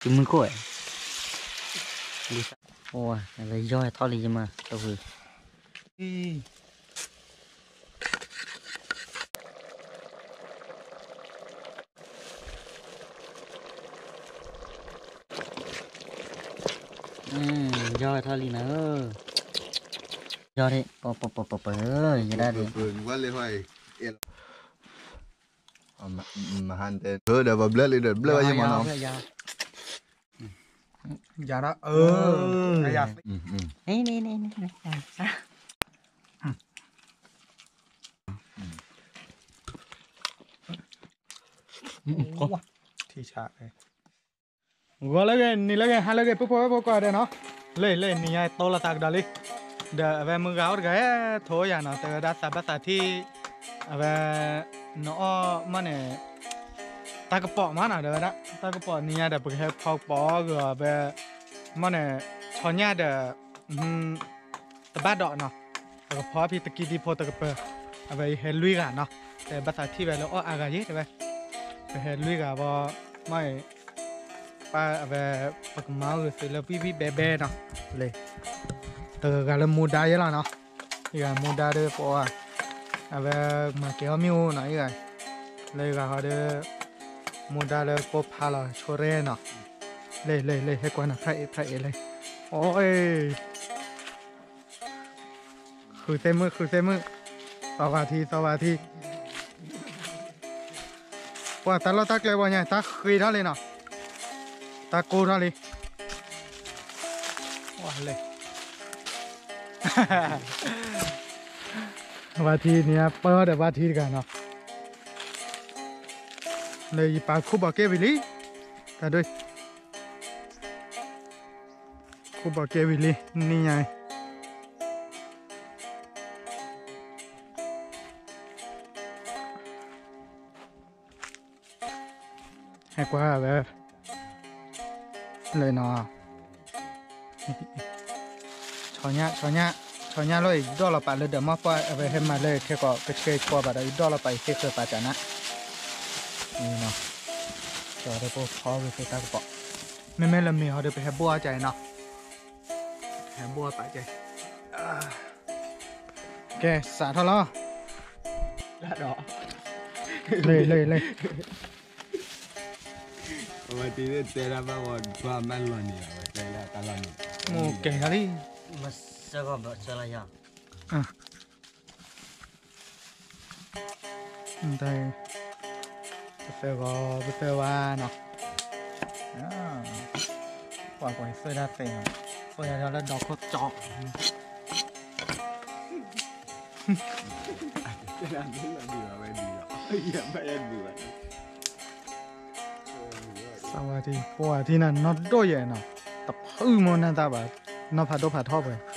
ယမုၢ်ခိၣ်ဝဲ, အိၣ်ဝဲ ယီၢ်ထီၣ်လံယမါ တဝံၤ, ယီၢ်ထီၣ်လံနၤဧၢ, ယီၢ်ဒ့ၣ် ပပပပပ ယဒၣ်ဒ့ၣ် မဟါတဲ ဒီးပဘျၢလံဒီးဘျၢဘၣ်ယမနီၤ, ယၤဒၣ် အၢ ထံဆး ဂီၤလၢဂ့ၤ နံၤလၢဂ့ၤ ဟါလၢဂ့ၤ ပုၢ်ဖိဝဲၢ်ဖိကိးဂၤဒဲးနီၤ, လၢလၢနံၤညါတီလီၤတၢ်ကဒီးလံ, ဒီးအဝဲမုၢ်ဂၤအိၣ်တဂၤ ထိၣ်ယၤနီၤ တဲဝဲဒၣ်သးဘၣ်သးထံၣ်, အဝဲ နအီၣ်မ့ၢ်န့ၣ် တၢ်ကပီၤမးနီၤ တဲဝဲဒၣ် တၢ်ကပီၤနံၤညါဒီး ပကဟဲဖီကပီၤဂ့ၤအီၤ အဝဲ မ့ၢ်န့ၣ် ဆီညၣ်ဒီး တဘၣ်ဒိးနီၤ, ပကဖီဖံတကံဒံဖိတကပၤ, အဝဲယဟဲလွံၢ်ဂၤနီၤ, တဲဘၣ်သးထံၣ်ဝဲလၢအီၣ်အါဂၤယ့ၤတဲဝဲ, ပဟဲလွံၢ်ဂၤဘီ, မ့ၢ်အံၤ, ပၢ်အဝဲ, ပကမၤအီၣ်ဂ့ၤသုလၢဘံၣ်ဘံၣ်ဘဲဘဲနီၤ, လၢ, တဂၤဂၤလၢမူဒါယဲလီၤနီၤ, အံၤဂၤမူဒါဒီးပအီၣ်, အဝဲမၤကဲၤအီၣ်မ့ၣ်အူနီၤ အံၤဂၤ, လၢအံၤဂၤဟီဒီး, မူဒါလၢကိၢ်ဖးလီၤဆိရဲနီၤ, လၢလၢလၢ ဟဲကွၢ်နီၤ ဖျါအ့ၣ်ဖျါအ့ၣ်လၢ, အိၣ် ဃုသဲမုၣ် ဃုသဲမုၣ်, သီဝါထံ သီဝါထံ, ပှၤတၢ်လီၢ်တၢ်ကျဲဘီညါ တၢ်ဃ့ထီၣ်လံနီၤ, တၢ်ကိၢ်ထီၣ်လံ, ဝါလဲၣ်, ဝါထံန့ၣ် ပၢဒီးဝါထံတဂၤနီၤ, လၢယပာ်ခူၣ်ဘီးကဲဝံၤလံ, တၢ်ဒိၣ် ခူၣ်ဘီးကဲဝံၤလံ နံၤညါအံၤ, ဟဲကွၢ်ဝဲ, လၢနီၤ, ဆီညၣ် ဆီညၣ်, ဆီညၣ်လီၤအံၤ ယဒီၣ်လီၤပာ်လၢဒီးမီၢ်ပှၢ် အဝဲဟဲမၤလၢခဲကိး ကဆှဲကပီၤဘၣ်ဒီး ယဒီၣ်လီၤပာ်အံၤသ့ဃၢၤပာ်ကးနး, အံၤနီၤ, ကၠီဒီးပိဖီဂ့ၤသ့တၢ်ကပီၤ, မ့မ့ၢ်လၢမ့ၢ်ဟီဒီး ပဟဲဘိၣ်အီၣ်ကၠးအံၤနီၤ, ဟဲဘိၣ်အီၣ်ပာ်ကၠး, ကဲ စးထီၣ်လီၤ, လၢလၢလၢ, အဝဲတဲတဲဒၣ်ဘၣ်ဝဲ ဘၣ်မၢလီၤန့ၣ် အဝဲတဲလၢတၢ်လီၢ်န့ၣ်, မိၢ်ကဲၤထီၣ်လံ, မစၢကီၢ်ဘၣ်စၢလီၤယၤ, တၢ်, ပသၢဂီၤ ပသၢဝါနီၤ, ပှၤကွၢ်သၢဒၣ်သ့နီၤ, ပှၤယၤဒီးလၢဒီခိၣ်ကၠီ, သးဝါထံ ပှၤထံနၤ နီၢ်ဒိၣ်ယဲၢ်နီၤ, တဖုမ့ၢ်နၢ်သးဘၣ်, နီၢ်ဖးဒိၣ်ဖးထီပှဲၤ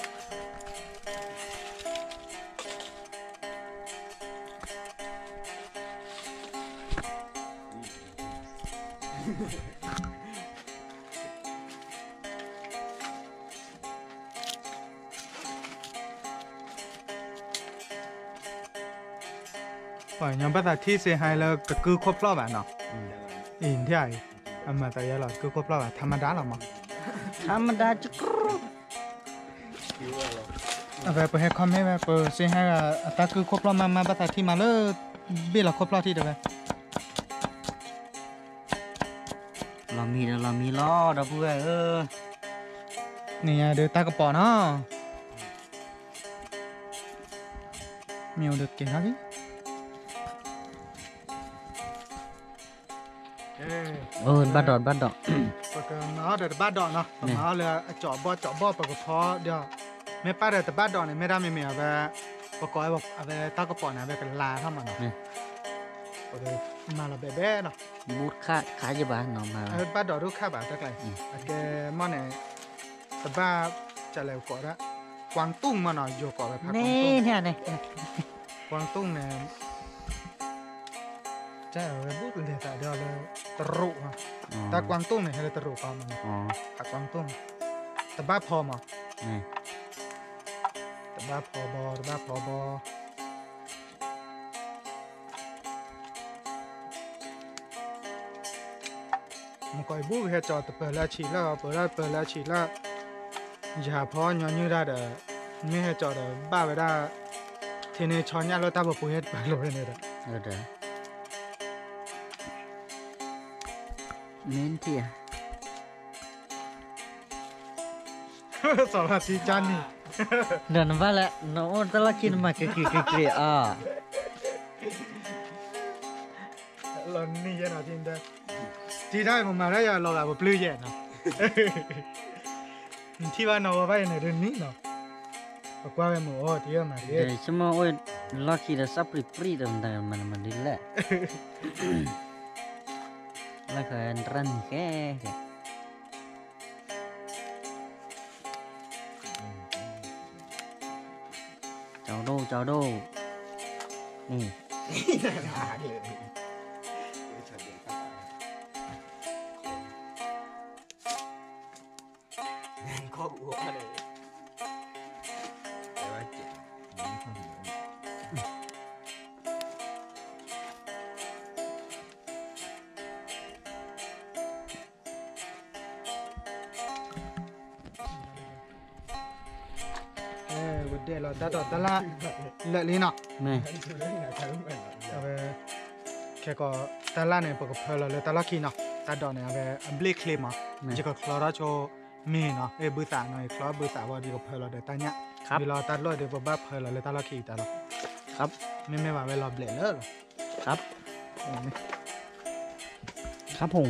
ပှၤညီဘၣ်သးထံၣ်စ့ဟါလၢတကုၢ်ခိၣ်ဖျီၣ်ဘၣ်နီၤ, အံၤ ထံၣ်အံၤ, အမၤသးယဲလီၤ တကုၢ်ခိၣ်ဖျီၣ်ဘၣ် ထါမဒါလီၤမး, ထါမဒါကရူၢ်, အဝဲပဟဲ comment ဝဲ ပစ့ဟါဂၤ အတၢ်ကုၢ်ခိၣ်ဖျီၣ်မးမး ဘၣ်သးထံၣ်မးလၢ ဘ့ၣ်လီၤခိၣ်ဖျီၣ်ထံၣ်တဲဝဲ လီၤမံဒီးလီၤမံလီၤ ဒီပုၢ်ဝဲၢ်ဧၢ, န့ၣ်ယၤဒုးတၢ်ကပီၤနီၤ, မ့ၢ်အိၣ်ဒီးကဲၤထီၣ်လံ, တဘၣ်ဒီးတဘၣ်ဒီး, ပကမၤအီၣ်ဒီးတဘၣ်ဒီးနီၤ, ပမၤအီၣ်လၢအကၠီဘီၣ်ကၠီဘီၣ် ပကဖီဒီး, မ့ၢ်ပၣ်ဒီးတဘၣ်ဒီးန့ၣ် မ့ၢ်ဒၣ်မ့မ့ၢ်အဝဲ, ပကိးအဝဲတၢ်ကပီၤန့ၣ် အဝဲကလၤထီၣ်မးနီၤ, ပကမၤလီၤဘဲဘဲနီၤ, မူတခါတခါယဘၣ်နီၤ, ဘၣ်ဒီးဒိၣ်ခါဘၣ်တၢ်ကျါအံၤ, အကဲမ့ၢ်န့ၣ်, တဘၣ်, ကလဲၤကိးဒၣ်, ကွၢ်တူၢ်မးနီၤ ယိၤကိးဝဲဖးကွၢ်တူၢ်, ကွၢ်တူၢ်န့ၣ် တၢ်ဝဲဘူးလဲၤသးဒီးလၢ တရူး, တၢ်ကွၢ်တူၢ်န့ၣ် ဟဲလၢတရူးကီမး, ဖးကွၢ်တူၢ်, တဘၣ်ဖီမး, တဘၣ်ဖီဘီ တဘၣ်ဖီဘီ. မ့ၢ်ကီးအံၤဘူၣ်ကဟဲကၠီၤတပၢၤလၢအဆံးလၢ ပၢၤဒၣ်တပၢၤလၢအဆံးလၢ ယဟးဖီညီနုၢ်တၢ်ဒီး မ့ၢ်ဟဲကၠီၤဒီးဘၣ်ဝဲဒၣ် ထံန့ၢ်ဆီညၣ်လၢတၢ်ပပှ့ၤဟဲတပၢၤလီၤဝဲန့ၣ်ဒီး မ့ၢ်ထံၣ်ဧါ စီၤလီၤထံကၢ်နံၣ် ဒီးနဘၣ်လဲၣ် နအိၣ်တၢ်လီၢ်ခံနမၤက့ၤက့ၤက့ၤက့ၤအီၤ လီၤနံၣ်ယဲနီၤ ထံဒၢ ထံတၢ်မၤမၤတၢ်ယၤလီၤဂာ်ပပျုၢ်ယဲနီၤ နထံၣ်ဘၣ်နီၤဝဲဘၣ်ယဲန့ၣ်ဒ်နံၣ်နီၤ ပကွၢ်ဝဲမုာ်အိၣ်တယဲၢ်မၤတယဲၢ် ဒီးဆိကမိၣ်အိၣ်လီၢ်ခံဒီးစးပြံၤပြံၤဒီးမၤမၤဒ်လဲၣ် လၢခါရၣ်နံၣ်ဃဲ ကၠီဒိၣ် ကၠီဒိၣ် န့ၣ် ဝဲဒဲးလီၤတၢ်ဒိးတၢ်လၢ်လၢာ်လံနီၤ အဝဲ ခဲကီးတၢ်လၢ်န့ၣ် ပကဖၢလီၤလၢတၢ်လီၢ်ခံနီၤ တၢ်ဒိးန့ၣ် အဝဲအဘျ့ၣ်ချ့မး ယကချီထီၣ်ဆိမ့ၢ်နီၤ အဲၣ်ဘုသးနီၤ ယချီဘုသးဝဲဒီးကဖၢလီၤဒီးတၢ်ညၣ် ဝံၤလီၤတၢ်လီၢ်ဒီးပဘၣ်ဖၢလီၤလၢတၢ်လီၢ်ခံအံၤတၢ်လီၤ မ့မ့ၢ်ဘၣ်ဝဲလီၤဘျဲးလၢလီၤ ခါဖုံ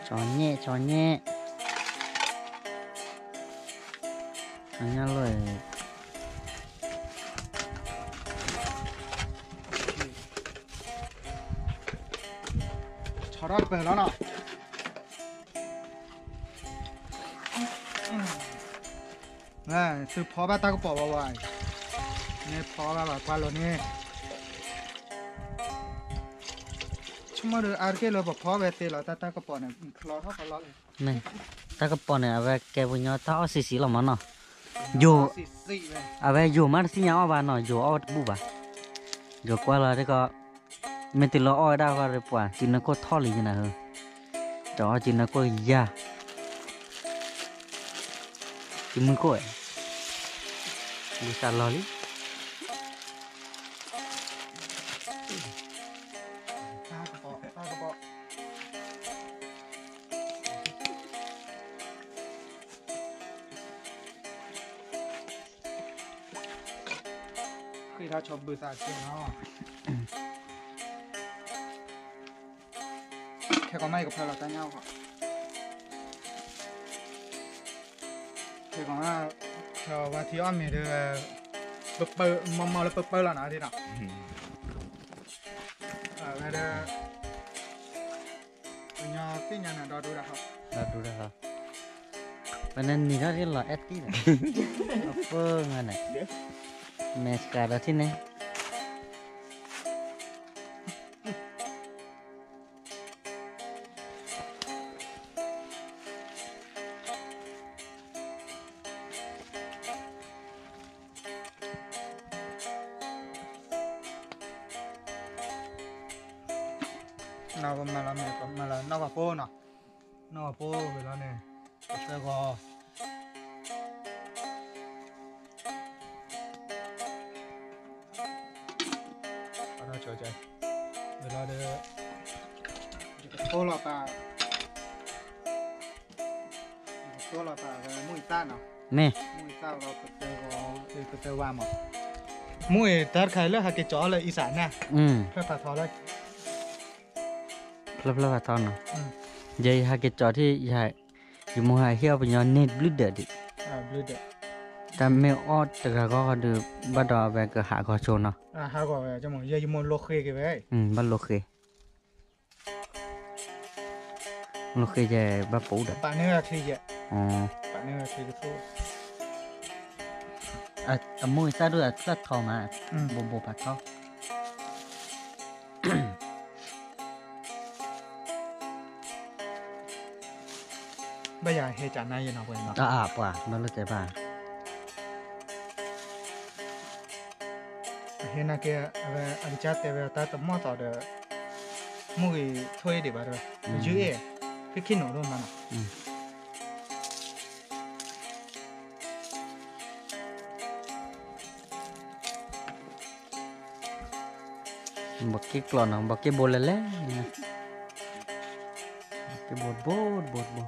ကၠီညဲၣ် ကၠီညဲၣ် ကၠီညၣ်လီၤ ဆီထီၣ်တပၢၤလီၤနီၤ သုဖီဘၣ်တၢ်ကပီၤဝဲဝဲ မ့ၢ်ဖီဘၣ်ဘၣ်ကွၢ်လိာ်န့ၣ် ဆိကမိၣ်ဒီးအါတက့ၢ်လၢပဖီဝဲသ့လီၤ တၢ်တၢ်ကပီၤန့ၣ် ချီထီၣ်ကလီလံ တၢ်ကပီၤန့ၣ် အဝဲကဲပှၤကညီတၢ်အီၣ်ဆံးဆံးလီၤမးနီၤ ယိာ် အဝဲယိာ်မးတသ့ၣ်ညါအီၣ်ဘၣ်နီၤ ယိာ်အီၣ်ဝဲတဘူၣ်ဘၣ် ယိာ်ကွၢ်လီၤတခီ မ့ၢ်တုၤလၢအီၣ်ဝဲဒၣ်ဃီဒီးပှၤ စုနၢခိၣ်ထီၣ်လံကနၤဧၢ တအီၣ်စုနၢခိၣ်ယၤ စုမုၢ်ခိၣ် လူၤသးလီၤလံ ဃ့ထီၣ်ဆီဘုသးက့နီၤ ခဲကီးမးယကဖၢလီၤတၢ်ညၣ်အီၤ ခဲကီးမး ဝဲထံအီၣ်မ့ၤဒီး ပပၢမီၢ်မီၢ်လၢပပၢလီၤနီၤဒ်နီၤ ဝဲဒီး ပညီသ့ၣ်ညါနၤဒီဒူဒီး ဒီဒူဒီး ပနနံၤထီၣ်ဒ်လီၤအဲၣ်တံၢ်ဒီး အပၢငါန့ၣ် မဲာ်စှၤဒီးထံၣ်န့ၣ် နီၢ်ကမၤလီၤမဲာ် ကမၤလီၤနီၢ်ကဖိနီၤ, နီၢ်ကဖိဝံၤလီၤန့ၣ် ကသၢဂီၤ ဝံၤလီၤဒီး ယကသိလီၤပာ် ယကသိလီၤပာ်ဝဲမုၢ်အံသၣ်နီၤ, မ့ၢ် မုၢ်အံသၣ်လီၤ ကသၢဂီၤ ကသၢဝါမး, မုၢ်အံၤတၢ်တခါလၢဟဲက့ၤကၠီလၢအံသၣ်န့ၣ် ဖျၢၣ်ဖးထီလၢ ဖျၢၣ်ဖျၢၣ်ဖးထီနီၤ, ယဲယဟဲက့ၤကၠီထံၣ် ယမိၢ်ဟဲဟ့ၣ်အီၣ်ပညီန့ၢ်ဘျုးဒၢးဒံး, တၢ်မ့ၢ်အီၣ်တဂၤဂီၢ်ဂီၢ်ဒီး ဘၣ်ဒီးအဝဲကဟးဂီၤဆိနီၤ, ယဲယမိၢ်လိဃ့က့ၤဝဲ, ဘၣ်လိဃ့ လိဃ့ယဲဘၣ်ပူၤဒီး ပာ်န့ၢ်ဝဲချံယဲ, ပာ်န့ၢ်ဝဲချံကသိၣ်, အမိၢ်အံသၣ်ဒိၣ်အဖျၢၣ်ထီမး, ဘိးဘိးဖးထီ ဘၣ်ယၤဟဲကနါယဲနီၤပှဲၤနီၤ, အပှၤဘၣ်လိာ်တဲဘၣ်, ဟဲနာ်က့ အဝဲအကစၢ်တဲဝဲတၢ်တမီၢ်သီဒီး မိၢ်ဂ့ၤထိၣ်အ့ၣ်ဒံးဘၣ်ဒီး ယုၢ်အ့ၣ် ဖံၣ်ခံနီၤဒိၣ်မးနီၤ. ဘီက့ၢ်ကျီနီၤ ဘီက့ၢ်ဘိလဲၤလဲၤ, က့ၢ်ဘိတဘိတဘိတဘိ.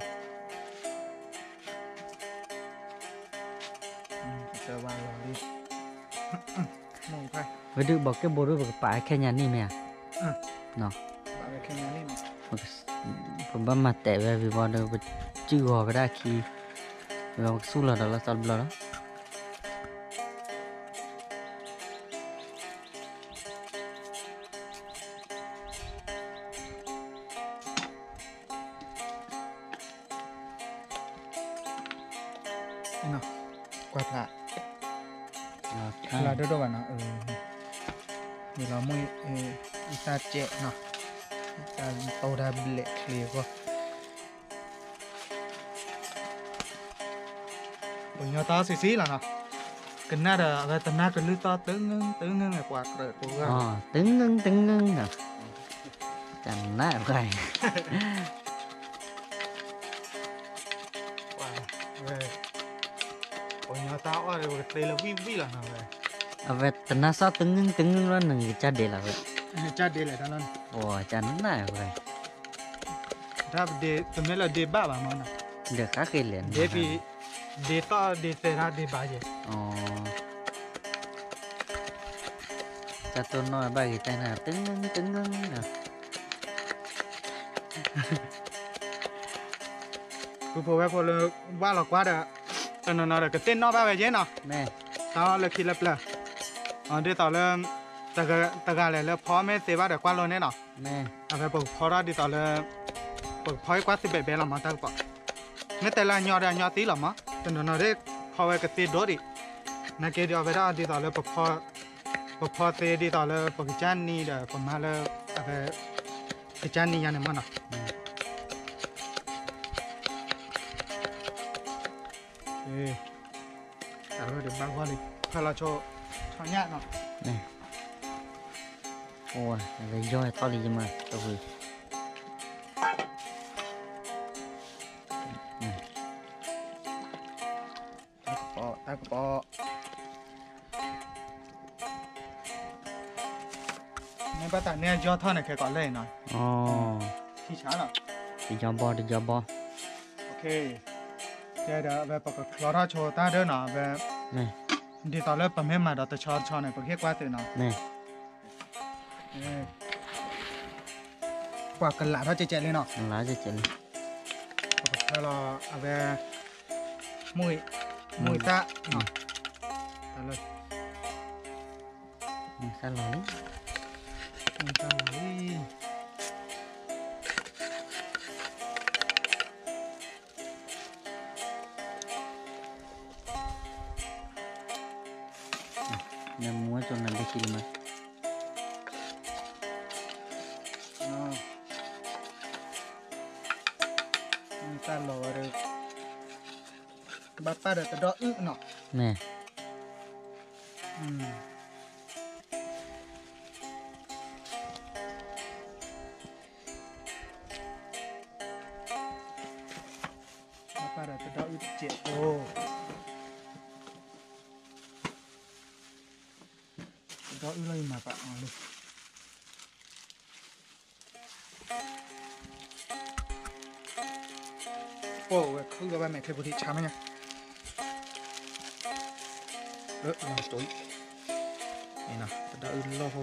ဝဲဒုးဘီက့ၢ်ဘိဒုး ပကပာ်ဝဲခဲညါန့ၣ်မ့ၢ်ဧါ, ပဘၣ်မၤတဲာ်ဝဲဝံၤဘီဒီး ပစုၣ်ဂီၤကဒါခံ, ဝဲပကစူၣ်လီၤဒီးလီၤသီတဘျီလီၤ. ကွၢ်ဖျါ, ဖျါဒိၣ်ဒိၣ်ဘၣ်နီၤ, မ့ၢ်လီၤမုၢ်အံသၣ်ကဲးနီၤ, တၢ်တိၢ်တၢ်ဘျဲးချ့အဂီၢ် ပှၤညီသီဆံးဆံးလီၤနီၤ, ကနၣ်ဒီးအဝဲတနၢ်ကလုၢ်သီတငိုၢ်တငိုၢ်န့ၣ် ပှၤကြၢးကိးဂၤ, တငိုၢ်တငိုၢ်နီၤ, တနၢ်ပှၤ ပှၤညီသီအီၣ်ဒီး ပကသ့လၢဝံၣ်ဝံၣ်လီၤနီၤဝဲ, အဝဲတနၢ်သီတငိုၢ်တငိုၢ်လီၤ နကစၢ်ဒဲးလီၤဝဲ, ကစၢ်ဒဲးလဲၣ်တၢ်လီၤ, ပှၤကနၣ်ပှၤ တၢ်ပဒ့ တမ့ၢ်လၢဒ့ဘၣ်ဘၣ်မနီၤ, ဒ့ဃးဃ့လဲၣ်, ဒ့ဖံ, ဒ့သီၣ်ဒ့သဲးတၢ်ဒ့ဘၣ်ယဲၢ်, တၢ်တိၢ်နီၣ်ဘၣ်ဂ့ၤတၢ်နၤ တငိုၢ်တငိုၢ်နီၤ, ဖုဖိဝဲဖိလၢ ဘၣ်လီၤကွၢ်ဒီး တနီၤနီၤဒီးကသ့ၣ်နီၣ်ဘၣ်ဝဲယဲၢ်နီၤ, တၢ်လၢခံလၢပျၢၤ, ဒ်သိးလၢ တဂၤလဲၣ်လၢဖီမ့ၢ်သ့ဘၣ်ဒီးကွၢ်လိန့ၣ်နီၤ, အဝဲပကဖီထီၣ်ဒ်သိးလၢ ပကဖီကွၢ်သ့ဘဲးဘဲလီၤမးတၢ်ကပီၤ, မ့ၢ်တဲလၢအညီဒီးအညီသံလီၤမး, တနီၤနီၤဒ်ဖီဝဲကသ့ဒိၣ်ဒံး, နာ်က့ဒီးအဝဲဒၣ်ဒ်သိးလၢ ပဖီသ့ဒ်သိးလၢပကစၢ်နံၤဒီးပမၤလၢ အဝဲ ကစၢ်နံၤယါန့ၣ်မနီၤ, တၢ်လီၢ်ဒံးဘၣ်ဂီၢ်လံ, ဖၢလီၤဆိ ဆီညၣ်နီၤ, အိၣ်ဝဲ အဝဲယီၢ်ထီၣ်လံယမၤ တဝံၤ တၢ်ကပီၤ တၢ်ကပီၤ, မ့ၢ်ဘၣ်တၢ်န့ၢ်ယီၢ်ထီၣ်န့ၣ် ခဲကိးလၢအံၤနီၤ, ထံဆါလီၤ, တယီဘီ တယီဘီ, ကဲဒီး အဝဲပကချီထီၣ်ဆိတၢ်ဒၢနီၤ, အဝဲ ဒ်သိးလၢပမ့ၢ်မၤဒီးတဆီတဆီန့ၣ် ပကဟ့ၣ်ကွၢ်သုးနီၤ, ပှၤကလးထီၣ်ကဲကဲလံနီၤ, လးကဲကဲလံ, ပကဖၢလီၤ အဝဲ မုၢ် မုၢ်သၣ် တၢ်လၢ မုၢ်သၣ်လီၤလံ, မုၢ်သၣ်လီၤလံ, နမူဝဲကၠီၤ နဘ့ၣ်ခံလံမး, မုၢ်သၣ်လီၤဝဲဒီး ကဘၣ်ပာ်ဒီးတဒီအုၣ်နီၤ, မ့ၢ် ဘၣ်ပာ်ဒီးတဒီအုၣ်တစဲးဖိ, တဒီအုၣ်လီၤယမၤပာ်အီၤလံ, ပှၤဝဲခုၣ်လီၤဘၣ်မဲာ်ချံပူၤထံးဆါမးညါ, လၢလီၤတိၤအံၤ, တဒီအုၣ်လီၢ်ဖိ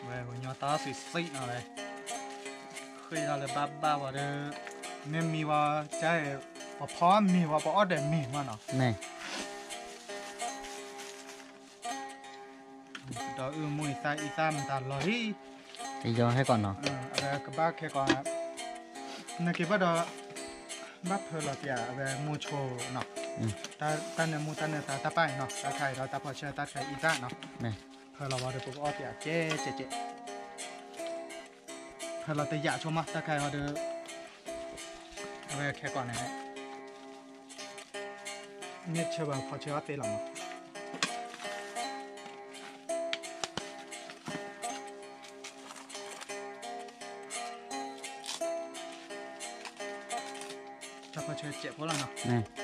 ဝဲပှၤညီတၢ်စံးစံးနီၤဝဲ, ဃ့ထီၣ်လၢဘၣ်ဘၣ်ဝဲဒီး, မ့ၢ်မံဝဲ, ကဲ, ပဖီမ့ၤဝဲ ပအီၣ်ဒီးမ့ၤမးနီၤ, မ့ၢ် ဒီးအုၣ်မုၢ်အံသၣ်အံသၣ်မတၤလီၤလံ, တယီဟဲကီးနီၤ, အဝဲကဘၣ်ခဲကီး, နက့ၤဘၣ်ဒီး, ဘၣ်ဖၢလီၤပၠး အဝဲမိၢ်ဆိနီၤ, တၢ်နၢမူတၢ်နၢသးတၢ်ပာ်အံၤနီၤ တၢ်ခါအံၤဒီးတၢ်ဖီဆၢတၢ်ခါအံၤအံသၣ်နီၤ, ဖၢလီၤဝဲဒီးပကအီၣ်ပၠးကဲကဲကဲ ဖဲလီၤတယာ်ဆိမး တၢ်ခါအံၤဒီး အဝဲခဲကိာ်န့ၣ် မ့ၢ်ဆၢဘၣ်ဖီဆၢအီၤသ့လီၤမး. တၢ်ဖီဆၢစဲး ဖိလီၤနီၤ.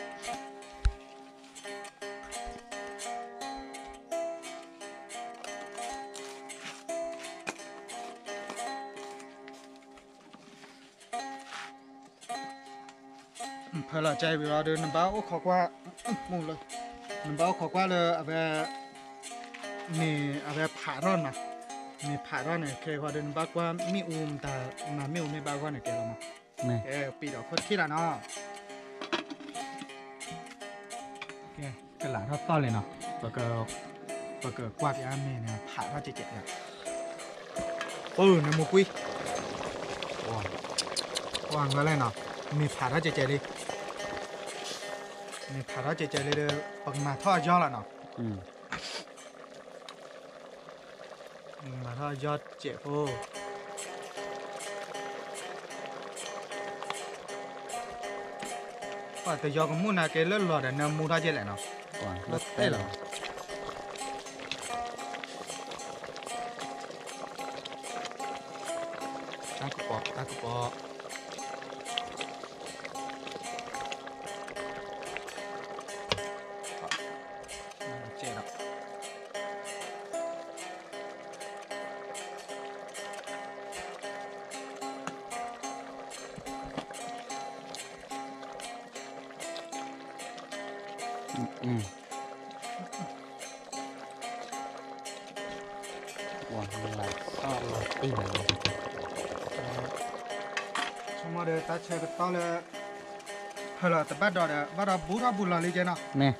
ဖဲလီၤကဲဝံၤလီၤဒီး နဘၣ်အိၣ်ခိးကွၢ်, နဘၣ်အိၣ်ခိးကွၢ်လၢအဝဲ မ့ၢ်အဝဲဖးထီၣ်နီၤ, မ့ၢ်ဖးထီၣ်န့ၣ် ခဲအံၤဒီး နဘၣ်ကွၢ်မ့ၣ်အူမတၤ, မ့ၢ်မ့ၣ်အူမ့ၢ်ဘၣ်ဂီၢ်န့ၣ် ကဲလီၤမး. ကဲ ပံာ်ဒီးခိၣ်ထံၣ်လီၤနီၤ. ကဲ ကလးထီၣ်သီၣ်လဲၣ်နီၤ, ပကကွၢ်ပျါမ့ၢ်န့ၣ် ဖးထီၣ်ကဲကဲးလီၤ. အိ နမိၢ်ကွံ, ပှၤလဲၣ်နီၤ, မ့ၢ်ဖးထီၣ်ကဲကဲးလံ, မ့ၢ်ဖးထီၣ်ကဲကဲးလံဒီး ပကမၤထီၣ်အယီၢ်လီၤနီၤ. မၤထီၣ်ယီၢ်စဲးဖိ, ပှၤတယီကမူၣ်နာ်က့လၢလီၤဒီး နမူထီၣ်ကဲလဲၣ်နီၤ, လၢတဲလီၤ. တၢ်ကပီၤ တၢ်ကပီၤ. ဆိကမိၣ်ဒီး တၢ်ဆၢကတီၢ်လၢ ဖဲလီၤတဘၣ်ဒီး ဘၣ်ဒီးဘူးထီၣ်ဘူးလီၤလံကဲနီၤ,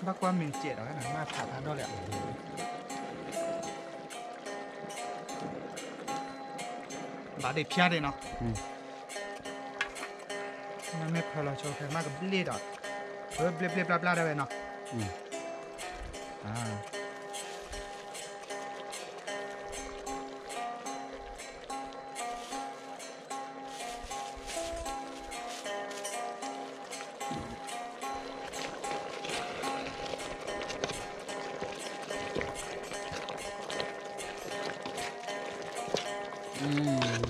ဘၣ်ကွၢ်မ့ၢ်စဲးဒီး မ့ၢ်ဖးဖးဒိၣ်လဲၣ်, ဘၣ်ဒ့ဖျါဒ့နီၤ. မ့ၢ်ဖဲလီၤဆိခဲမးကဘျ့ဒီး, ဘျ့ဘျ့ဘျါဘျါဒၣ်ဝဲနီၤ. ယီ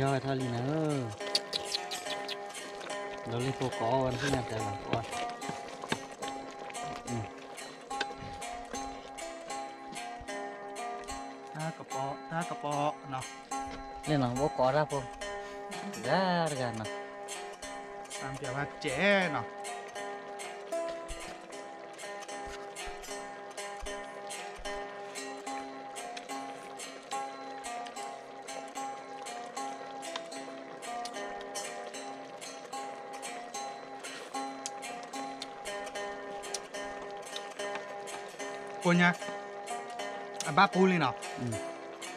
ၢ်ဝဲထီၣ်လံနၤဧၢ, ဒီးလံဖိကိးဝဲနသ့ၣ်ညါတဲလီၤ, တၢ်ကပီၤ တၢ်ကပီၤနီၤ, လၢနီၤ အိၣ်ကိးတၢ်ဖိ, တဂၤတဂၤနီၤ, တၢ်ပျးဘၣ်စဲးနီၤ. ကိညါ အဘၣ်ပူလံနီၤ,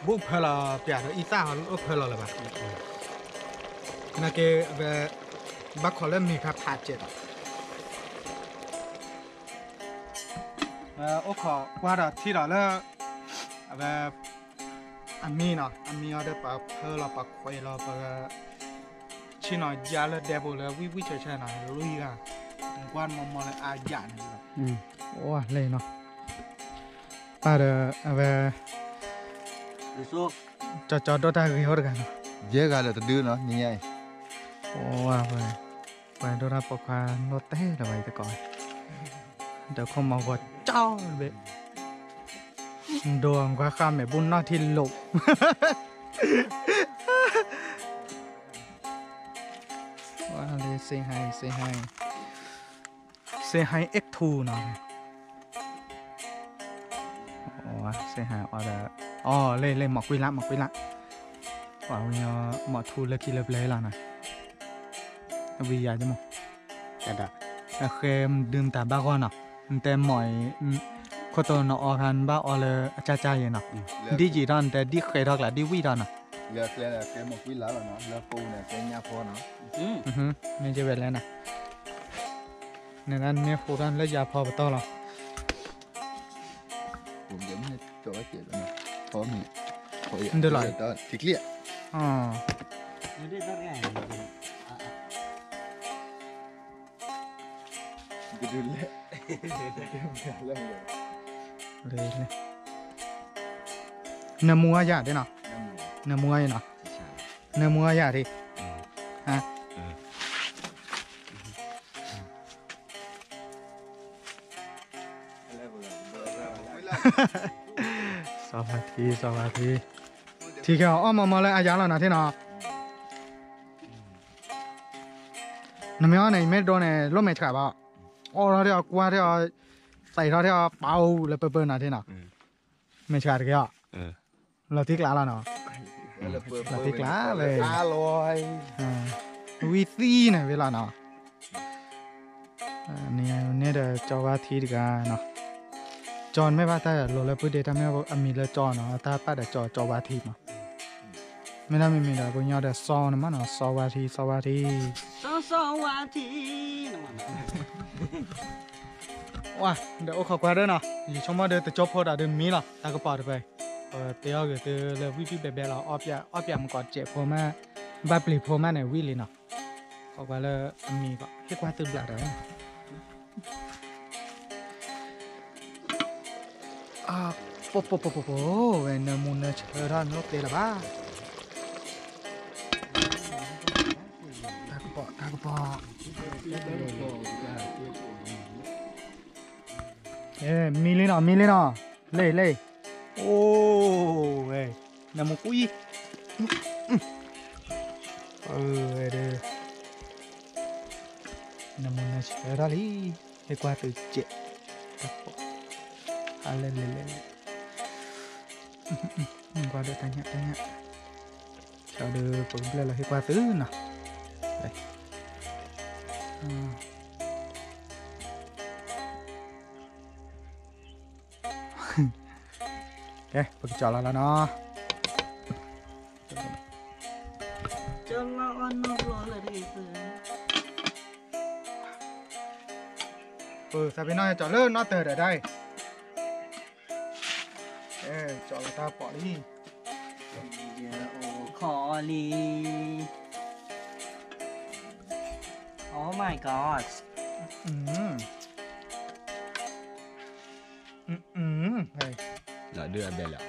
ဘူးဖဲလီၤပျးဒီး အံသၣ်ဟီအိၣ်ဖဲလီၤလၢၤဘၣ်, နာ်က့ အဝဲ ဘၣ်ခိးလၢမ့ၤဖးဖးစဲးဒီး အိၣ်ခိးကွၢ်ဒီးထံၣ်ဒီးလၢ အဝဲ အမံနီၤ, အမံအီၤဒီးပှၤဖၢလီၤပှၤခွဲးလီၤပှၤ ဆ့ၣ်နီၤယါလၢဒဲဖိလၢဝံၣ်ဝံၣ်ဆၢဆၢနီၤ, လူၤယဂၤ ကွၢ်မီမီလၢအါယၤန့ၣ်လီၤ, အိၣ်လဲၣ်နီၤ, ပၢ်ဒီးအဝဲ ကၠီကၠီဒိၣ်တၢ်ဂ့ၤအိၣ်တဂၤနီၤ, ယဲၢ်ဂၤဒီးတဒုနီၤ နံၤညါအံၤ, အိၣ်ဝဲ ပှၤဒိၣ်တၢ်ပိာ်ခွါနီၢ်တဲလၢၤဘၣ်အံၤတကိး, ဒီးခိၣ်မီဂီၤကၠီဘ့ၣ်, ဒိအကွၢ်ဃာ်မဲာ်ဘူၣ်နီၢ်ထံလိာ်, ဝါလၢ say hi say hi, say hi eight two နီၤ, say hi အီၤဒီး, အီၤ လၢ လၢ မီၢ်ကွံလး မီၢ်ကွံလး, ပှၤဝဲညီ မီၢ်ထူလၢခံလၢပျၢၤလီၤနီၤ, အဝံယၤကမိၢ်, အဃဲဒုးမတၤဘၣ်ဂီၢ်နီၤ, နတဲမီၢ်အံၤ, ခိၣ်တိနအီခါနဘၣ်အီလၢအကၢ်ကၢ်ယဲနီၤ, ဒ်ယံာ်ထီၣ်နတဲဒ်ဃဲထီၣ်ကျါဒ်ဝံၣ်ထီၣ်နီၤ, လၢကျဲလၢကျဲမီၢ်ကွံလးလီၤနီၤ, လၢပူၤန့ၣ်ကျဲညၣ်ဖီနီၤ, မ့ၢ်ကဝဲလဲၣ်နီၤ, နဒၣ်မ့ၢ်ဃိထီၣ်လၢယၤဖီပတီၢ်လီၤ, ဒီးလီၤ, ထံကျိ အီၤ နၢမူအယၤဒ်နီၤ, နၢမူအယၤနီၤ, နၢမူအယၤဒ်, စီၤပၤထံ စီၤပၤထံ, ထံကဲအီၤအီၣ်မီမီလၢအယၤလီၤနီၤထံနီၤ, နမ့ၢ်အီၣ်န့ၣ် ယမ့ၢ်ဒိန့ၣ် လိၣ်မဲာ်ဆှးဘၣ်, အီၣ်ထီၣ်ထံအီၤ ကွၢ်ထံအီၤ, သးထီၣ်ထံအီၤပာ်အိၣ်လၢပၢပၢနီၤထံနီၤ, မဲာ်ဆှးတကဲအီၤ, လီၤတံၢ်ကျါလီၤနီၤ, လီၤတံၢ်ကျါလၢ ဝံသံန့ၣ်ဝံလီၤနီၤ, န့ၣ်ဒီးကၠီဝါထံတဂၤနီၤ, ကၠီန့ၣ်မ့ၢ်ဘၣ်တၢ်လိၤလၢပုၢ်ဒ့တၢ်မ့ၢ်အမံၤလၢကၠီနီၤ, တၢ်ပာ်ဒီးကၠီ ကၠီဝါထံမး, မ့ၢ်ဒၣ်မ့မ့ၢ်ဒီးပှၤကညီဒီးစီၤန့ၣ်မးနီၤ, စီၤဝါထံ စီၤဝါထံ, စီၤဝါထံ, ဝါ ဒီးအိၣ်ခိးကွၢ်ဒၣ်နီၤ, ယဆိကမိၣ်ဒီးတကၠိဖိဒီးဒုးမံလီၤ, တၢ်ကပီၤတပၢၢ်, ပတဲအီၣ်ဂ့ၤသုလၢဝံၣ်ဝံၣ်ဘဲဘဲလီၤ, အီၣ်ပၠး အီၣ်ပၠးမုၢ်ကီးစဲးဖိမး, ဘၣ်ပျံၤဖိမးန့ၣ်ဝံၣ်လံနီၤ, ခိးကွၢ်လၢအမံၤကီး ဟ့ၣ်ကွၢ်သုဘျးဒီး ပပပပပ ဝဲနၢမူနၢဆၢထီၣ်နလိၣ်သ့လၢၤဘၣ်, တၢ်ကပီၤ တၢ်ကပီၤ, မံလံနီၤ မံလံနီၤ, လ့ၢ်လ့ၢ်, အိၣ်ဝဲ, နၢမူကွံ, ဝဲဒၣ် နၢမူနၢဆၢထီၣ်လံ, ဟ့ၣ်ကွၢ်သုစဲး, တၢ်ကပီၤ, အလဲၤလဲၤလဲၤလဲၤ, ကွၢ်ဒီးတၢ်ညၣ်တၢ်ညၣ်, ဒီးပကဘျဲၣ်လီၤဟ့ၣ်ကွၢ်သုနီၤ, ကဲ ပကကၠီလီၤလီၤနီၤ, သးပ့ၤနီၣ်ကၠီလၢနီၢ်တၢၤဒီးဒၣ်အံၤ, ကၠီလီၤတၢ်ပီးလံ, ယအိၣ်ခိးလံ, Oh my god, လီၤဒုးအဘဲလီၤ,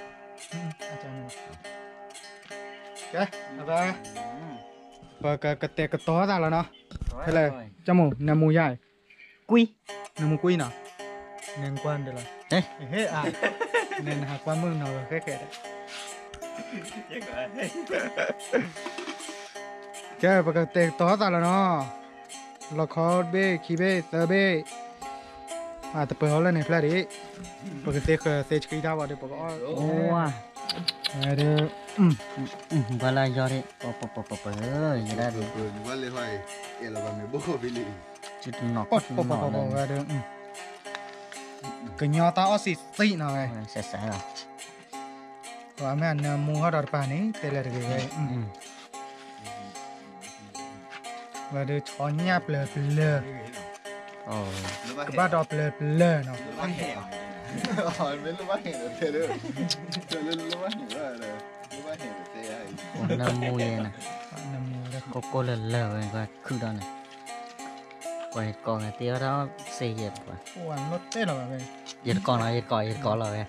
ကဲ ပကကတဲာ်ကတီၤသးလီၤနီၤ, ဖဲလဲၣ် ကၠီမိၢ် နၢမူယါအံၤ, ကွံ, နၢမူကွံနီၤ, နကွၢ်ဒၣ်လီၤ, ဟ့ၣ်အါ, နနဟးကွၢ်မုၢ်နီၤ ဃဲဃဲဒီး, ကဲ ပကတဲာ်ကတီၤသးလီၤနီၤ, လီခီတဘ့ၣ် ခံဘ့ၣ် သၢဘ့ၣ်, တပၢၤဟီလၢန့ၣ်ဖျါဒံး, ပကသ့ဃၢၤသ့ဆှံတၢ်ဝဲဒီး ပကအီၣ်, ဝဲဒၣ်, ဘၣ်လၢယီၤဒံး, ပပပပပ, ယဒၣ်ဒံး, ပပပပပဝဲဒၣ်, ကညီတၢ်အီၣ်စံးသံနီၤဝဲ, စဲးစဲးလီၤ, ပှၤမ့ၢ်အနၢမူဟီၣ်ဒီးတပၤန့ၣ် တဲလဲၤတဂ့ၤဝဲ, ဝဲဒၣ်ဆီညၣ်ပျၢၤပျၢၤ, ကဘၣ်ဒီးပျၢၤပျၢၤနီၤ, နၢမူယဲန့ၣ်, ကိၢ်ကိၢ်လၢလၢဝဲ ခုၣ်ဒီးန့ၣ်, ပှၤယကိးဂၤတ့အီၣ်တၢ်အီၣ်စ့ယဲၢ်ပှၤ, ယတကိးနီၤ ယတကိး ယတကိးလီၤဝဲ,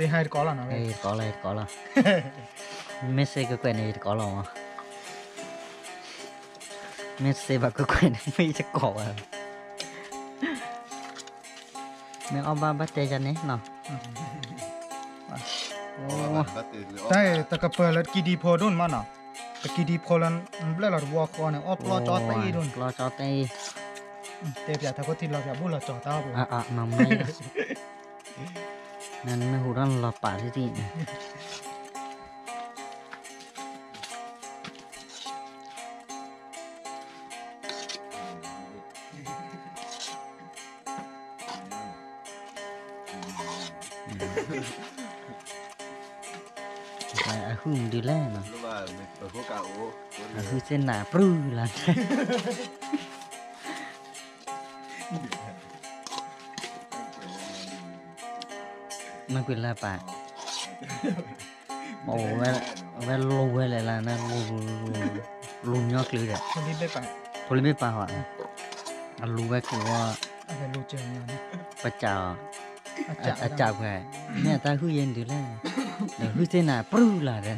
ယတကိးလီၤ ယတကိးလီၤ, မ့ၢ်စ့ကွဲးကွဲးန့ၣ် ယတကိးလီၤမး, မ့ၢ်စ့ဘၣ်ကွဲးကွဲးန့ၣ် မ့ၢ်ယကိးဝဲ, မ့ၢ်အီၣ်ဘၣ်ဘၣ်တဲယၤန့ၣ်နီၤ, တၢ်တကပၢၤလၢတကံဒံဖိဒိၣ်န့ၣ်မးနီၤ, တကံဒံဖိလၢဘျၢၣ်လီၤတဝီဃီန့ၣ် အီၣ်ပျီကၠီသ့အံၤဒိၣ်န့ၣ်, ပျီကၠီသ့အံၤ, တဲပၠးထီၣ်ခိၣ်ထံလီၤပၠးဘူၣ်လီၤကၠီတၢ်အီၣ်ပူၤ, နမ့ၢ်ဟူထီၣ်နလီၤပာ်လံတံၢ်န့ၣ်, အဟုမဒုးလဲၣ်နီၤ, အဟုစ့နၤပြူလီၤ, မ့ၢ်ကွံာ်လၢပာ်, အိၣ်ဝဲ အဝဲလူၤဝဲလဲၣ်လၢနလူၤ လူၤညီကျုၤဒီး ဖိလံဘ့ၣ်ပာ်ဟီ အလူၤဝဲကျုၤဝဲ ပစးအီၤ အစးပှဲၤ မ့ၢ်အတၢ်ဟုၣ်ယဲၢ်ဒုးလဲၣ် ဒီးဟုၣ်သ့ၣ်နၤပြူၢ်လီၤဒီး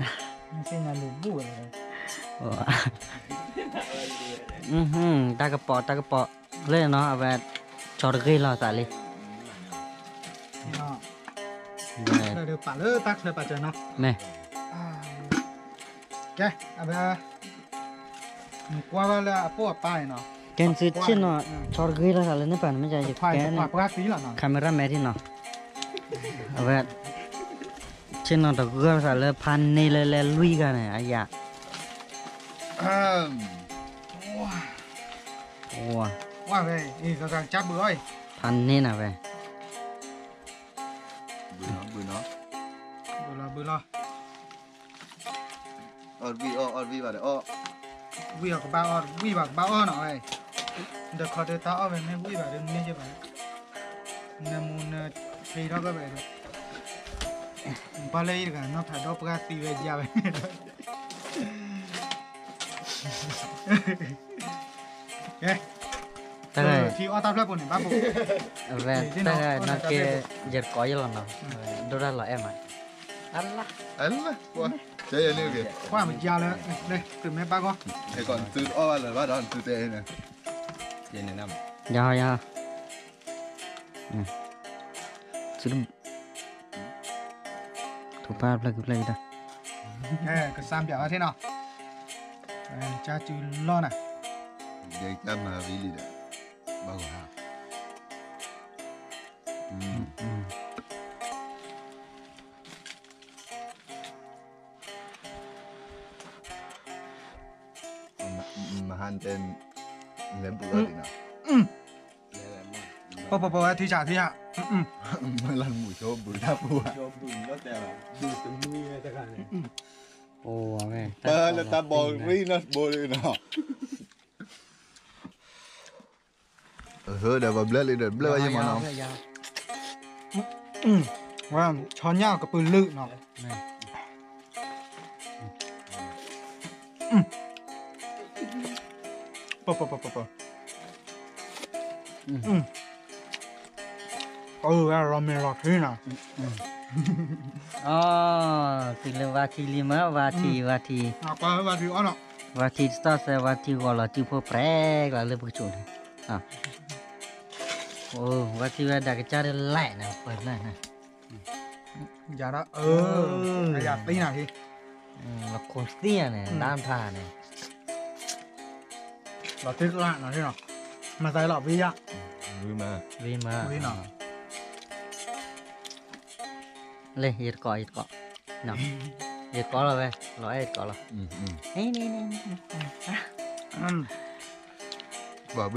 တၢ်ကပီၤ တၢ်ကပီၤ လၢနီၤ အဝဲ ဆီတဂ့ၤလီၤသးလံ ပာ်လၢတၢ်ချၢပာ်စၢၤနီၤ မ့ၢ် ကဲ အဝဲ နကွၢ်ဘၣ်လၢအပိၢ်အပၢ်အံၤနီၤ ကဲနသုဆ့ၣ်နီၤ ဆီတဂ့ၤလီၤသးလၢန့ၣ်ပာ်န့ၣ် မ့ၢ်ယကဲန့ၣ် camera man ထံၣ်နီၤ အဝဲ ဆ့ၣ်နီၤတဂ့ၤလီၤသးလၢဖးန့ၢ်လၢလဲၤလွံၢ်ဂၤန့ၣ် အယၤ ဝါဝဲ ဖးန့ၢ်နၤဝဲ ဘုလီၤ ဘုလီၤ အီၣ်တဝံၣ်အီၣ် အီၣ်တဝံၣ်ဘၣ်ဒီးအီၣ် ဝံၣ်အီၣ်ကဘၣ်အီၣ် ဝံၣ်ဘၣ်ကဘၣ်အီၣ်နီၤဝဲ ဒီးခီဒီးတၢ်အီၣ်ဝဲမ့ၢ်ဝံၣ်ဘၣ်ဒီးမ့ၢ်ယဘၣ် နမူနဖံးထီၣ်ကဘၣ်ဒီး ဘၣ်လၢအံၤတဂၤနီၢ်ဖးဒီပှၢ်သံဝဲယါဝဲ ကဲ ထံအီၣ်တၢ်ဖျၢၣ်ပူၤန့ၣ် ဘၣ်ပူၤ အဝဲတၢ်ဂၤနီၢ်ကဲ ယတကိးယလီၤနီၤ ဒိၣ်တၢ်လီၤအဲၣ်မး အလၢ ကွၢ်မယါလၢ သုမ့ၢ်ဘၣ်ဂီၢ် ယၤ ယၤ ထုးဖးဖျၢၣ်ကဖျၢၣ်ကဒီး ကစၢ်ပျးဝဲထံနီၤ ကၢ်စုလီၢ်နၤ ဒဲကၢ်မၤဝံၤလံဒီး ဘၣ်ဂီၤဟါ မဟါတဲ လဲၤဘူးလီၤဒံးနီၤ ပပပဝဲထံဆးထံဆး မလၢမူဆိဘူးတၢ်ပူၤ ပလၢတၢ်ဘီရံနီၤဘူးလံနီၤ ဒီးပဘျၢလံဒီးဘျၢဝဲယမၤနီၤ ဝဲ ဆီညၣ်ကပုာ်လုၢ်နီၤ ပပပပပ အဝဲလီၤမ့ၤလီၤထံနီၤ အီ တုၤလၢဝါထံလံမ့ၢ် ဝါထံ ဝါထံ ဝါထံတသီၣ်သဲ ဝါထံဂီၤလီၤစုဖိ ပြဲကလီၤလၢပကဆူးန့ၣ် ဝါထံဝဲဒၣ်ကစၢ်တလဲၣ်န့ၣ် ပှၤဖျၢၣ်န့ၣ် ယၤဒၣ် ယၤသံနၤဟံ လီၤခိၣ်သံယၤန့ၣ် ဒၣ်ဖးန့ၣ် လီၤတံၢ်ကျါနီၤ မၤသးလီၤဝံယၤ ဝံမၤ ဝံမၤ ဝံနီၤ လၢ ယတကိး ယတကိး ယတကိးလီၤဝဲ လီၤအဲၣ်ယတကိးလီၤ ဝံတပှၢ် ဝံတပှၢ်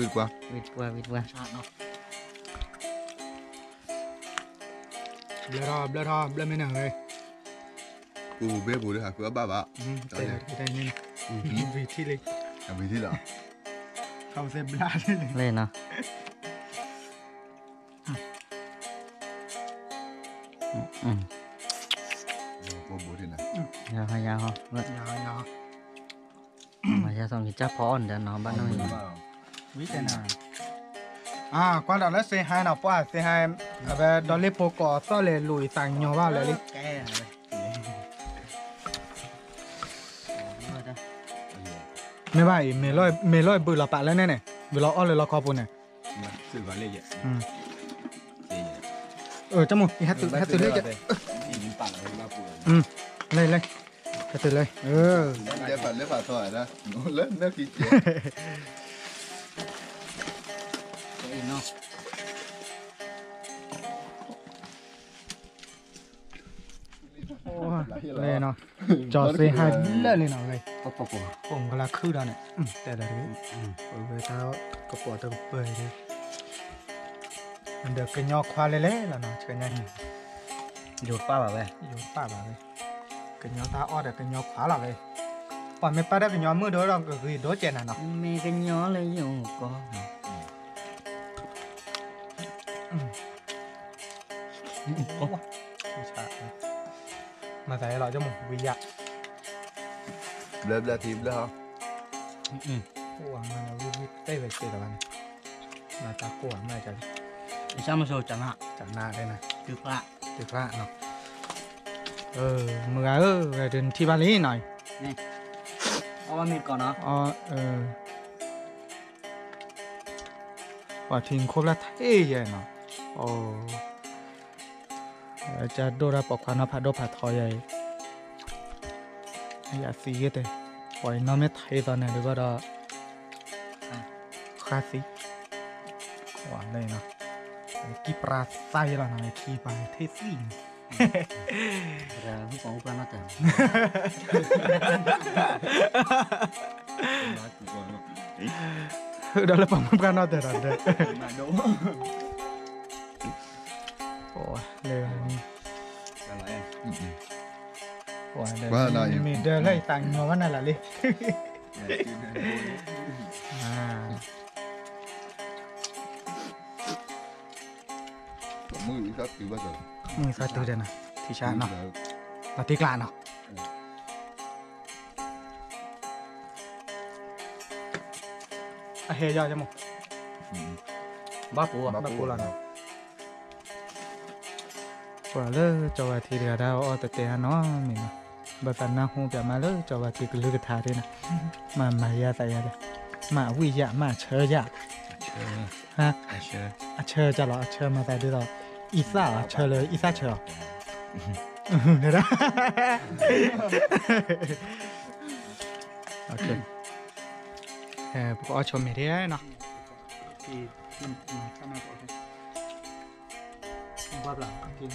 ဝံတပှၢ် ဘျၢထီၣ် ဘျၢထီၣ် ဘျၢမ့ၢ်နၤဝဲ ပူၤဘ့ၣ်ပူၤဒီး ဟးဃုအီၣ်ဘၣ်ဘၣ် ဝံထံလံ ဝံထံလီၤ လဲၤနီၤ ယၤဟီ ယၤဟီ မၤယၤသီကစၢ်ဖီအီၣ်န့ၣ်ဒီးနီၤ ဘၣ်နီၢ် ဝံတဲနၤ ကွၢ်ဒီးလၢစ့ဟါနီၤ ပှၢ်စ့ဟါ အဝဲဒီးလ့ၣ်ဖိကိးသီၣ်လဲၤလူၤအံၤသးကညီၤဘၣ်လၢာ်လံ မ့ၢ်ဘၣ်အံၤ မ့ၢ်လီၤအံၤဘုးလီၤပာ်လၢန့ၣ်န့ၣ် ဘုးလီၤအီၣ်လၢလီခီပူၤန့ၣ် တမူ ဟဲတုၤလၢ လဲၤလဲၤ ဟဲတုၤလၢ လၢပာ်လၢပာ်ထီၣ်ဒၣ် လၢနၢ်ကံကဲ လဲၤနီၤ ကၠီၤစ့ဟါလၢာ်လံနီၤ လၢ ပိာ်ကလါခုၣ်ဒီးန့ၣ် တဲလၢတဂ့ၤ ဝဲတၢ်ကပိာ်တကပၢၤအံၤ ဒီးကညီခွါလဲၣ်လဲၣ်လီၤနီၤ ဆှၢညါဟံၣ် ယိၤပာ်ဘၣ်ဝဲ ယိၤပာ်ဘၣ်ဝဲ ကညီတၢ်အီၣ်ဒီးကညီခွါလီၤဝဲ ပှၤမ့ၢ်ပာ်တၢ်ကညီမုၣ်ဒီးဒီးကဂ့ၤဒိကဲနၤနီၤ မ့ၢ်ကညီလၢယိၤကီၢ် မၤသးလီၤ ကမူဝံယၤ ဘျၢဘျၢထံဘျၢဟီ, ကိၢ်အမါန့ၣ် ဝံၣ်ဝံၣ်တဲဝဲစ့လီၤဘၣ်န့ၣ်, မၤတၢ်ကိၢ်အမါကလဲၣ်, ယဆၢမဆိကနၣ်, ကနၣ်ဒဲနၤ, တုၤဖျါ, တုၤဖျါနီၤ, မုၢ်ဂၤဧၢ, ဝဲဒၣ်နထံၣ်ဘၣ်လံနီၤ, အဝဲမ့ၢ်ကီးနီၤ, ပှၤထံနခိၣ်ဖျၢၣ်ထဲယဲနီၤ, ကဒိၣ်တၢ်ပိာ်ခွါနီၤ ဖးဒိၣ်ဖးထီယဲအံၤ, ယသံဂ့ၤတဲ, ပှၤအံၤနီၢ်မ့ၢ်ထဲသိးန့ၣ်ဒ်ဘၣ်ဒီး, ဃါသံ, လၢ, ကံပြါသၣ်ယဲလီၤနီၤ ထံပၤန့ၣ်ထဲသံန့ၣ်, ပှၤပှၢ်နီၢ်တၢ်, ဒီးလၢပှၤမ့ၢ်ပှၢ်နီၢ်တၢ်ဒီး, လၢ, မ့ၢ်ဒၢလၢယသး ညီဘၣ်နၤလၢ်လံ, မုၢ်သးတုၤဘၣ်, မုၢ်သးတုၤဒီးနီၤ ထံဆါနီၤ, လီၤတံၢ်ကျါနီၤ, အဟဲယီၤယမိၢ်, ဘၣ်ပူၤ, ဘၣ်ပူၤလီၤနီၤ, ပှၤလၢကၠီဝါထံတဂၤဒၣ်အီၣ်တတဲအါနီတမံၤနီၤ, ဘၣ်သးနၢ်ဟူပၠးမးလၢကၠီဝါထံကလုၢ်ကထါဒ်နီၤ, မၤမၤယၤသးယၤဒီး, မၤအဝံၣ်ယၤ မၤအဆၢယၤ, အဆၢ, အဆၢကလီၤ အဆၢမၤသးဒ်သိး, အံသၣ်အဆၢလၢအံသၣ်ဆၢအီၤ, ဒၣ်, ပကအီၣ်ဆိမ့ၤ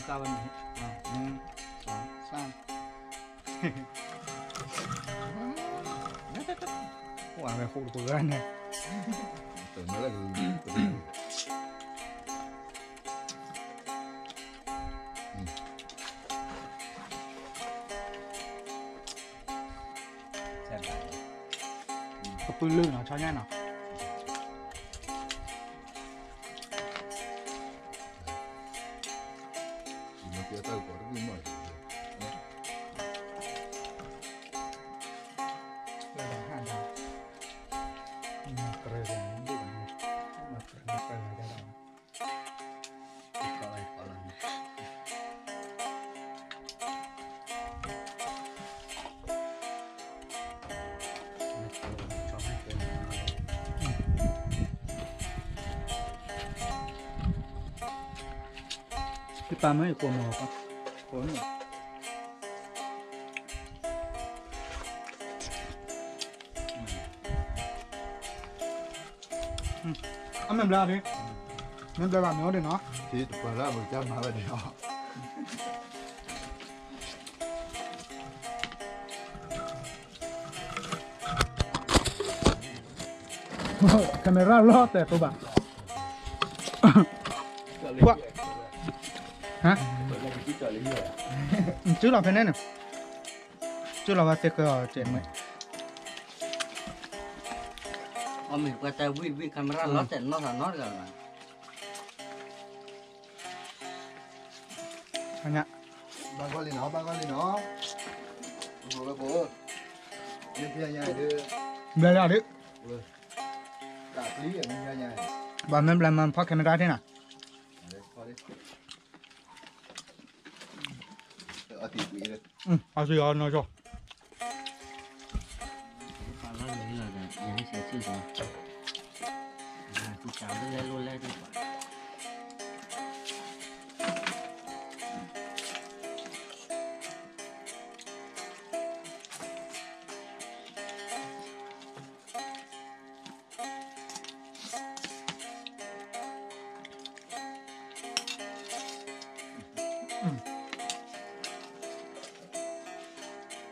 ဒ်နီၤ, ဘၣ်ဘျးက့ၤကၢ်ဝဲန့ၣ်, န, အိၣ်ဝဲဃိတပှၤဂၤန့ၣ်, ကပုၢ်လၢ်နီၤ ဆီညါနီၤ. တပာ်မ့ၢ်ကိးမီၤ, ကိးမီၤ, အမ့ၢ်ဘျါဒ်, မ့ၢ်ဘျါဘၣ်မ့ၢ်အိၣ်ဒ်နီၤ, တပှၤလၢအမုာ်ကၢ်မၤဝဲဒ်နီၤ. ကဲမရၣ်လီၤတဲာ် တိဘၣ်, ကွၢ်, ဟါ, စုလီၤဖဲန့ၣ်န့ၣ်, စုလီၤဝဲသ့ၣ်ဃၢၤအီၤ တဲမ့ၢ်, အမ့ၢ်ပှၤတဲဝံၣ်ဝံၣ် ကဲမရၣ်လီၤတဲာ်နီၢ်သးနီတဂၤဘၣ်. ဘၣ်ဂီၢ်လံနီၤ, ဘၣ်ဂီၢ်လံနီၤ, ဘျါယၤဒ်, ဘၣ်မ့ၢ်ဘျါမၤဖီၣ် camera ထံၣ်နၤ, အီၤန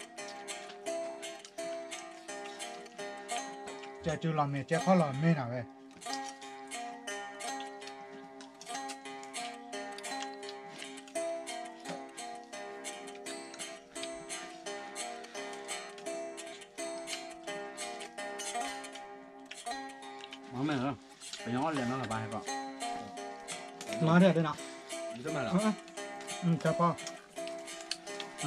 ီၤ, ကဲစုလီၤမ့ၢ် ကဲခီၣ်လီၤမ့ၢ်နၤဝဲ. မ့ၢ်, ပညီအီၣ်လဲၤနီၢ်လၢၤဘၣ်ဟဲကီး, မၤဒ်ဒ်နီၤ, တၢ်ဖီ, အ,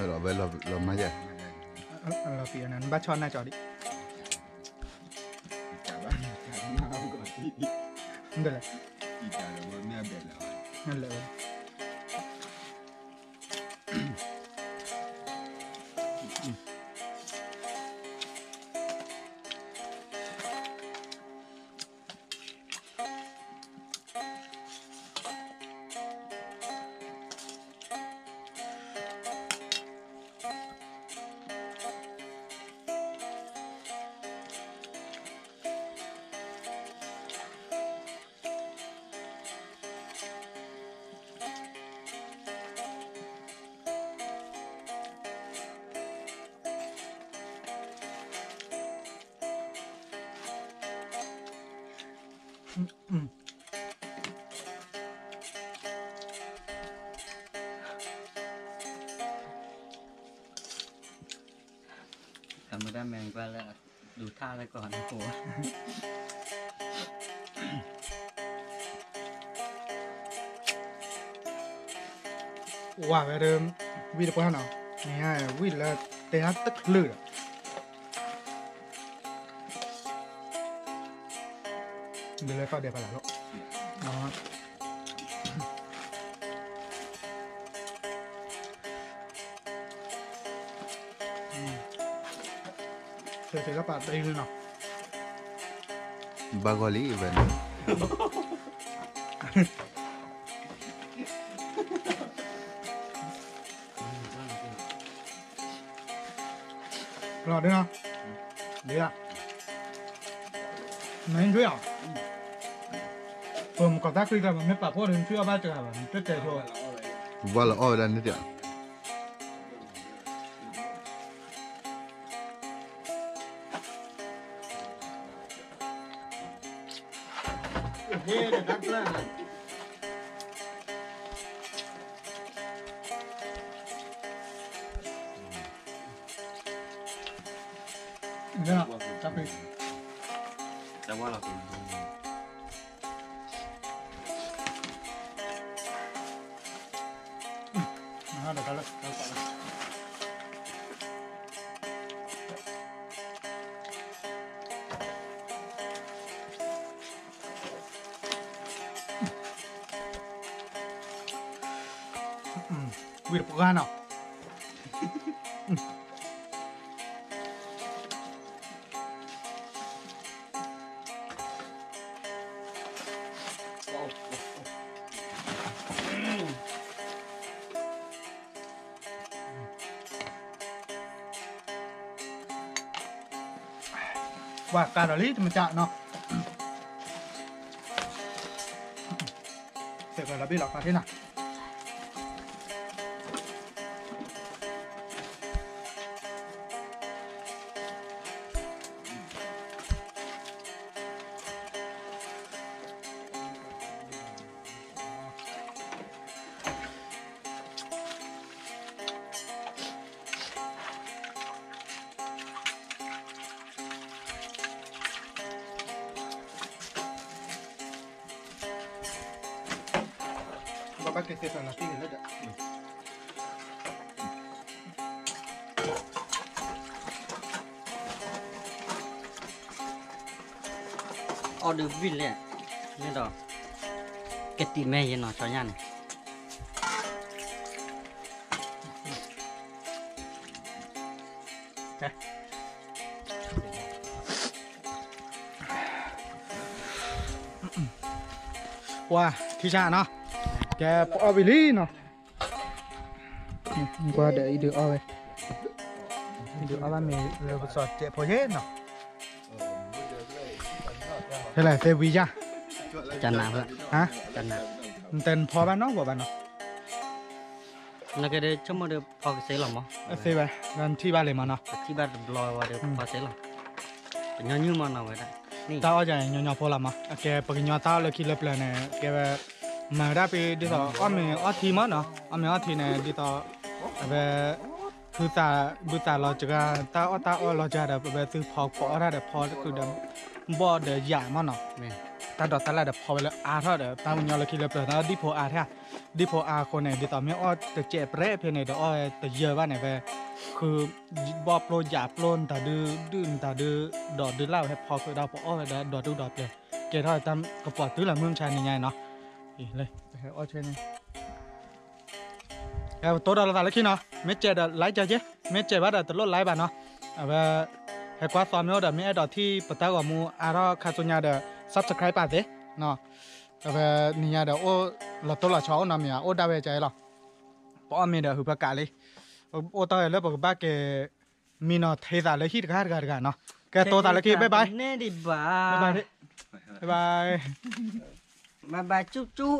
လီၤဝဲလီၤမါယဲၢ်, လီၤပံၤနၤ နဘၣ်ဆီၣ်နၢ်ကၠီဒံး, နလဲၤ အမတၢ်မဲာ်ကွၢ်လၢ ဒူထၣ်လၢကီၢ်န့ၣ် ဝါဝဲဒီး ဝံၣ်တပှၢ်နီၤ, မ့ၢ်ဝံၣ်လၢတဲဟါတချုးဒီး ဒ်လၢထီၣ်ဒဲးဖးလၢ်လီၤ, ဆဲးဆဲးလၢပာ်တအံၤနီၤ, ဘၣ်ဂီၢ်လံဝဲန့ၣ် လီၤဒ်နီၤ, ဒ်လၢ မ့ၢ်ထွံၣ်အီၤ, ပမ့ၢ်ကီၤတၢ်ချံတၢ် ပမ့ၢ်ပာ်ဖှိၣ်ဒီး နထွံၣ်အီၣ်ဘၣ်တဂၤဘၣ် နတတဲဖိ, ပဘၣ်လီၤအီၣ်ဝဲဒၣ်န့ၣ်တၢ် ဝံၣ်တပှၢ်နီၤ ပှၤကါဒီးလံ တမ့ၢ်တၢ်နီၤ စဲးကလီၤဘ့ၣ်လီၤခါထ့ၣ်နၤ ဘၣ်ဘၣ်က့ၤသ့ၣ်သၣ်လီၤတံၢ်န့ၣ်လၢဒၣ် အီၣ်ဒုးဝံၣ်လဲၣ် န့ၣ်ဒီး ကတံာ်မဲာ်ယဲနီၤ ကၠီညၣ်န့ၣ် ပှၤ ထံဆါနီၤ ကဲပအီၣ်ဝံၤလံနီၤ ကွၢ်ဒီးအံၤဒုးအီၣ်ဝဲ အံၤဒုးအီၣ်ဘၣ်မ့ၤလၢပစီၤတဲာ်ဖိယဲနီၤ ဖဲလဲၣ်သ့ဝံၤယါ ကနၣ် ဟါ ကနၣ် နတဲနဖီဘၣ်နီၤ ဘၣ်ဘၣ်နီၤ နကဒဲဆိကမိၣ်ဒီးဖီကစ့လီၤမး အသ့ဝဲ နထံၣ်ဘၣ်လံမးနီၤ ပထံၣ်ဘၣ်တဘျီဝဲဒီးဖီစ့လီၤ ပညီနုၢ်မးနီၤဝဲဒၣ် တၢ်အီၣ်ယၤညီညီဖိလီၤမး အကဲပကညီတၢ်အီၣ်လၢခံလၢပျၢၤန့ၣ် ကဲဝဲ မၤဝဲဒၣ်ဖဲဒ်သိးအီၣ်မ့ၤအီထံမးနီၤ အီၣ်မ့ၤအီထံန့ၣ် ဒ်သိး အဝဲ ဟုသး ဘုသးလီၤစှၤ တၢ်အီၣ်တၢ်အီလီၤစှၤဒီး ပဝဲသုဖီကိးအီၣ်တၢ်ဒီးဖီတခုဒီး ဘီၣ်ဒီးယၤမးနီၤ မ့ၢ် တၢ်ဒိးတၢ်လၢ်ဒီးဖီဝဲလၢအါထီၣ်ဒီး တၢ်မညီလၢခံလၢပျၢၤ တၢ်ဒံၣ်ဖိအါထီၣ်, ဒံၣ်ဖိအါအဃိန့ၣ် ဒ်သိးမ့ၢ်အီၣ်တစဲးပြဲးဖဲန့ၣ်ဒီး အီၣ်တယၢဘၣ်န့ၣ် ဖဲ ဃုဘီၣ်ပျိယးပျိနတၢ်ဒုး ဒုးနတၢ်ဒုး ဒီးဒုးလၢ်ဝဲဟဲဖီဃုာ်ဒီး ပအီၣ်ဝဲဒီးဒိးတူၢ်ဒီးပျၢၤ ကဲထီၣ်တၢ်ကပီၤတုၤလၢမုၢ်မဆါနံၤညါအံၤနီၤ. အံၤ လၢ ပဟဲအီၣ်ဆဲန့ၣ် ပတိၢ်ဒီးလိာ်သးလၢခံနီၤ, မ့ၢ်စဲးဒီး like က့ၤ, မ့ၢ်စဲးဘၣ်ဒီးတလိၣ် like ဘၣ်နီၤ. အဝဲ ဟဲကွၢ်သီမ့ၢ်အိၣ်ဒီး မ့ၢ်အဲၣ်ဒိးထံၣ်ပတၢ်ဂီၤမူအါထီၣ်ခါဆူညါဒီး subscribe ပာ်သ့နီၤ. အဝဲနံၤညါဒီးအိၣ်လီၤတိၢ်လီၤဆီအိၣ်နီတမံၤဘၣ် အိၣ်ဒၣ်ဝဲကဲလီၤ. ပအီၣ်မ့ၤဒီးဟုးဖၢကးလံ, အိၣ်တ့ၢ်ဝဲလၢပကဘၣ်က့ၤ မံနီၤထံသးလၢဟံၣ်တဂၤတဂၤတဂၤနီၤ. ကဲတိၢ်သးလၢခံ bye bye, bye bye, bye bye, bye bye, bye bye, က